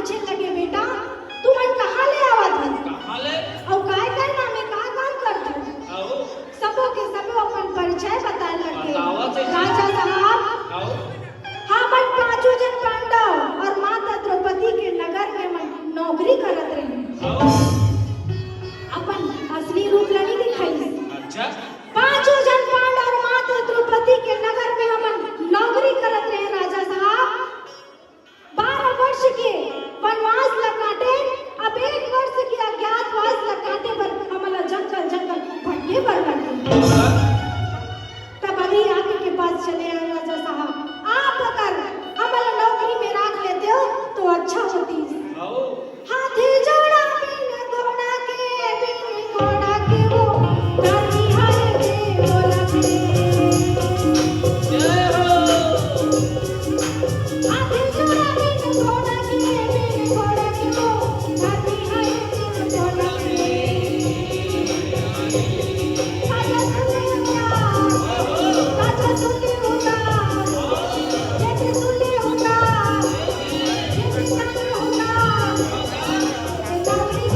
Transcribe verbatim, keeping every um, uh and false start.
पूछे लगे, "बेटा, तुमन कहाँ ले आवत हस? कहाँ ले? अउ काय काय नाम हे, का काम करथस?" अउ? सबो के सबो अपन परिचय बताए लगे। बतावत हे। "राजा साहब, अउ? हमन पांचों जन पांडव अउ माता द्रौपदी के नगर में हमन नौकरी करत रहे।" अउ? अपन असली रूप ला नइ दिखाइस। अच्छा। "पांचों जन पांडव अउ माता द्रौपदी के नगर में हमन नौकरी करत रहे, राजा साहब। बारह वर्ष के वनवास ला काटे, अब एक वर्ष के अज्ञातवास ला काटे बर हमला जंगल जंगल भटके बर लगे।" तब अधिराज के पास चले आए, "राजा साहब, आप अगर हमला नौकरी में राख लेते हो तो अच्छा होती।" अउ? हाथी जोड़ा बिन घोड़ा के, बिन घोड़ा के वो धरती हाय रे बोला के। जय हो। हाथी जोड़ा बिन घोड़ा के, बिन घोड़ा के वो धरती हाय रे बोला के।